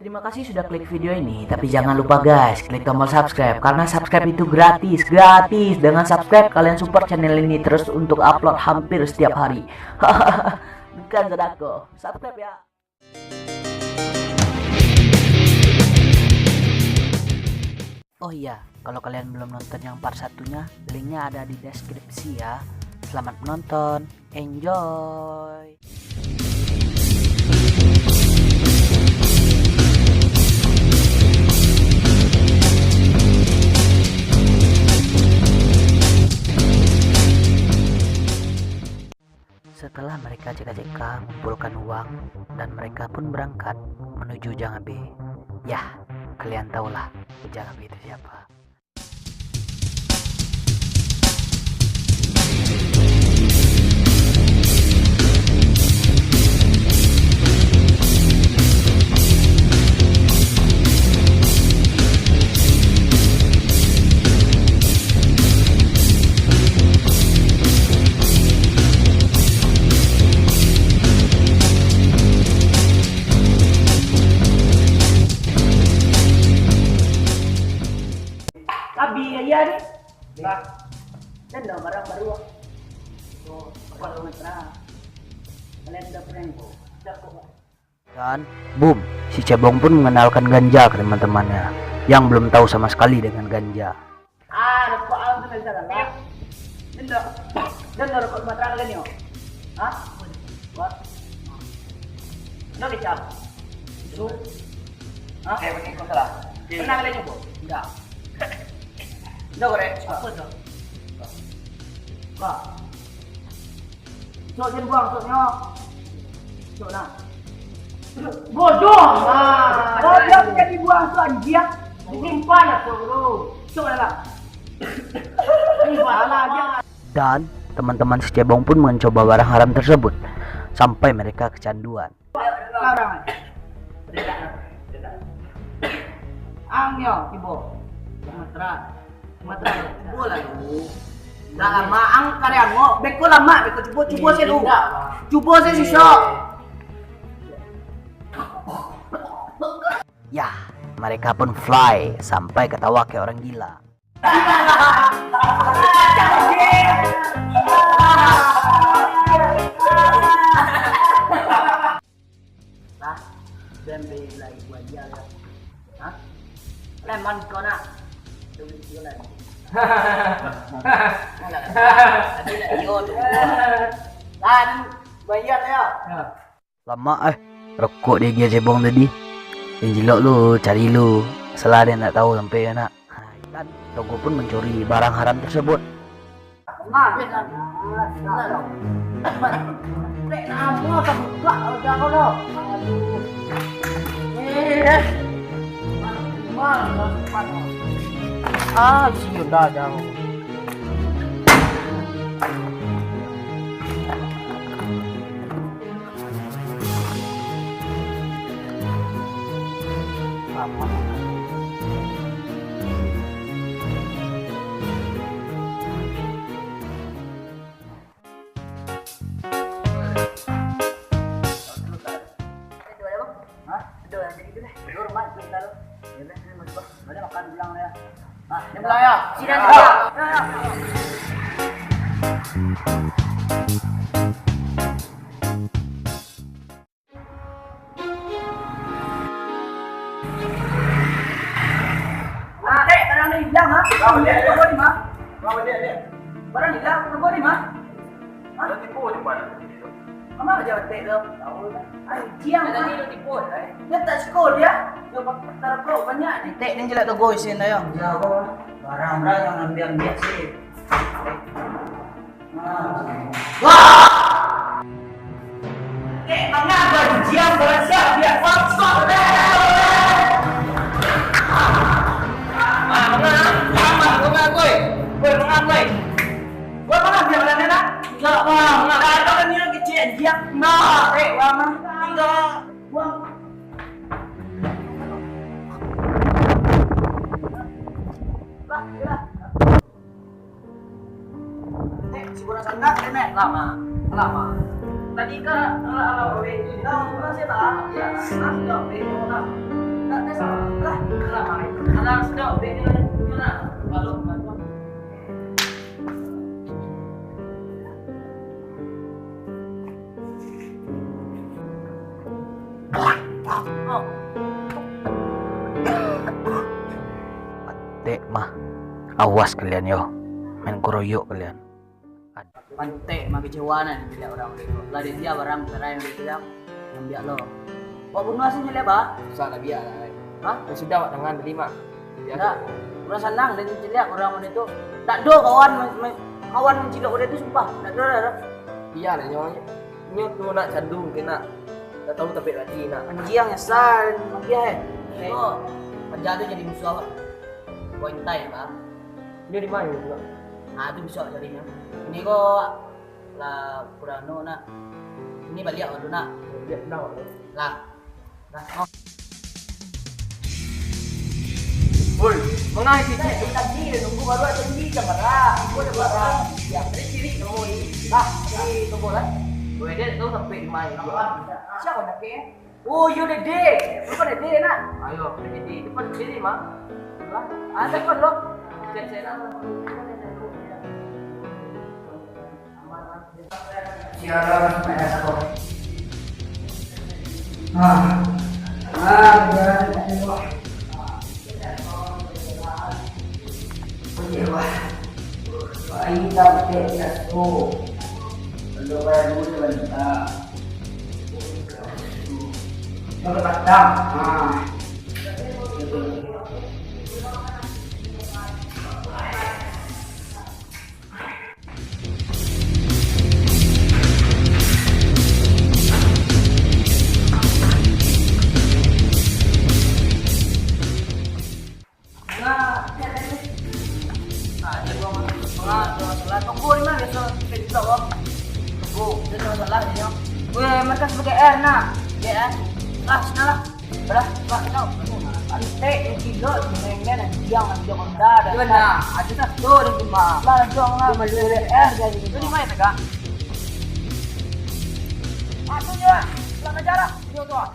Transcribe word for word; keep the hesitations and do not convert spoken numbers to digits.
Terima kasih sudah klik video ini, tapi jangan lupa guys, klik tombol subscribe, karena subscribe itu gratis, gratis. Dengan subscribe, kalian support channel ini terus untuk upload hampir setiap hari. Bukan sedekah, subscribe ya. Oh iya, kalau kalian belum nonton yang part satunya, linknya ada di deskripsi ya. Selamat menonton, enjoy. Setelah mereka ceka-ceka ngumpulkan uang, dan mereka pun berangkat menuju Jang Abe. Yah, kalian tahulah Jang Abe itu siapa. Abi ayah ni. Lah. Dan dah barang baru. Oh, apa rumah terang. Kalian dah prank ko. Dah ko. Dan, boom, si Cebong pun mengenalkan ganja ke teman-temannya yang belum tahu sama sekali dengan ganja. Ah, rokok awak tu bisa lah. Indo. Indo rokok rumah terang lagi ni, oh. Hah? Buat. Indo kecap. Su. Hah? Eh, ini kau salah. Pernah kalian nyoba? Enggak. Indo korek. Apa tu? Bah. Sok jan buang, soknyo. Sok nah. Bodoh. Ah, bodoh jadi buang tu anjing. Disimpan lah, sok tu. Sok lah. Ini salah aja. Dan teman-teman si Cebong pun mencoba barang haram tersebut sampai mereka kecanduan. Larang. Ang nyo, tibo. Sumatera. Sumatera. Cubo lah dulu. Dah lama ang karya angok. Beko lama, beko cubo, cubo se dulu. Indak, Bang. Cubo se sisok. Yah, mereka pun fly sampai ketawa kayak orang gila. Lah, den bela ibu aja lah. Hah? Lemon kau nak? Duit kau lah. Alah, tadi lah iyo tu. Lah, ni bayar ya. Lamak eh, rokok diagiah Cebong tadi. Yang cilok lu, cari lu. Salah dia nak tahu sampai nak. Dan Togo pun mencuri barang haram tersebut. Ah, siyo dah jauh. Hah? Aduh, jadi tu deh. Dulu rumah kita tu. Ya udah, saya mau coba. Boleh makan pulang ya. Ah, dia pulang ya. Sini aja. Ya, ya. Ah, dek, barang ni hilang, ha? Barang hilang, barang ni, ma? Barang hilang, barang ni, ma? Hah? Dah tipu je, Pak. Mama kerja batik tu. Tahu lah. Anjing, tadi tu tipu, eh. Dia tak sekolah dia. Dia taruh banyak ni. Tek ni jelek tu, go isin dah, yo. Ya, go. Barang-barang yang ambil-ambil sih. Wah! Tek, manga baru jiam, barang siap, biar kosong. Ah, manga, manga, manga, boy. Boy, manga, boy. Boy, manga, biar barang ni, nak. Enggak, Bang. Enggak ada kan ni kecil, jiam. Enggak, Tek, Bang. Enggak. Buang. Lah, lah. Nek, si bola sandak, nek. Lama, lama. Tadi kan, ala-ala, weh. Nah, kurang sih, tak? Ya, nah, sudah, weh, nah. Tek mah, awas kalian yo, main keroyok kalian. Pantek mah kecewa nian diliek urang tu. Lah dia barang karai yang dia bilang, ambiak lo. Wak bunuah sih nyeliak, bah? Susah lah biak lah. Hah? Ya sudah, wak tangan tadi, Mak. Biak. Ndak. Urang sanang dia celiak urang model tu. Tak do kawan ma-, ma-, kawan mancilok model tu, sumpah. Tak do lah. Iya lah, nyo. Nyo tu nak candu mungkin nak. Tak tahu tapi lagi nak. Anjiang nyasal, makiah eh. Iko, panjang tu jadi musuh awak. Boy time, bah. Nyo di mana tu, Mak? Ah, tu bisa jadi nyo. Ini ko lah kurang anu nak. Ini baliak dulu nak. Baliak pulang, Mak. Lah. Lah. Oh. Woi, mangai sih? Tadi dia nunggu baru ada janji jam bara. Aku ada bara. Ya, tadi kiri kamu ni. Lah, kiri tunggu lah. Woi, dia tahu sampai di mana juga. Siapa nak ke? Oh, yo Dede. Lupa Dede nak. Ayo, Dede. Depan Dede, Mak. Lah, ada kau lo. Cek saya nak. Siaran P S kok. Ah. Ah, ya Allah. Oke, wah. Wah, ini tak pakai P S kok. Perlu bayar dulu sebentar. Dapat batang. Ah. Nah, dia tadi. Nah, dia buang. Tunggu di mana biasa? Kita juga, Bang. Tunggu, dia tak salah dia. Weh, mereka sebagai air, nah. Dia, eh. Ah, sini lah. Belah, belah, kau. Antek, yang kilo, yang lain, yang diam, yang diam, yang dah, dah. Benar, ada satu di rumah. Lah, jom lah. Cuma dua air, jadi. Itu di mana, Kak? Ah, tu je lah. Pulang aja lah. Dia tu lah.